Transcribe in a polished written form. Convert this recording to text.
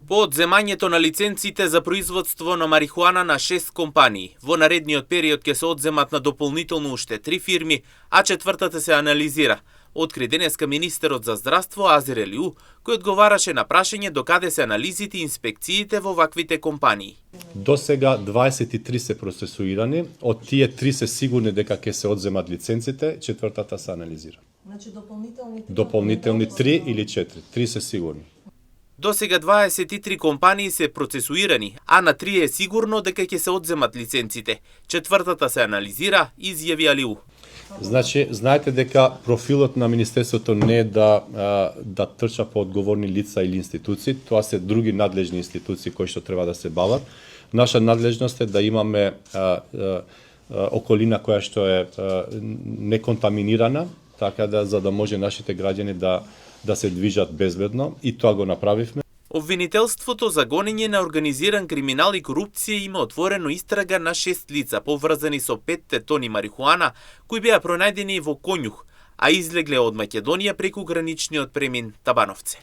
По одземањето на лиценците за производство на марихуана на 6 компании, во наредниот период ќе се одземат на дополнително уште 3 фирми, а четвртата се анализира, откри денеска министерот за здравство Азер Елиу, кој одговараше на прашање докаде се анализите и инспекциите во ваквите компании. До сега 23 се процесуирани, од тие 3 се сигурни дека ќе се одземат лиценците, четвртата се анализира. Значи дополнителни 3 или 4, 3 се сигурни. До сега 23 компании се процесуирани, а на 3 е сигурно дека ќе се одземат лиценците. Четвртата се анализира, изјави Алиу. Значи, знаете дека профилот на Министерството не е да трча по одговорни лица или институции, тоа се други надлежни институции кои што треба да се бават. Наша надлежност е да имаме околина која што е неконтаминирана, така да за да може нашите граѓани да се движат безбедно, и тоа го направивме. Обвинителството за гонење на организиран криминал и корупција има отворено истрага на 6 лица поврзани со 5 тони марихуана кои беа пронајдени во Конјух, а излегле од Македонија преку граничниот премин Табановце.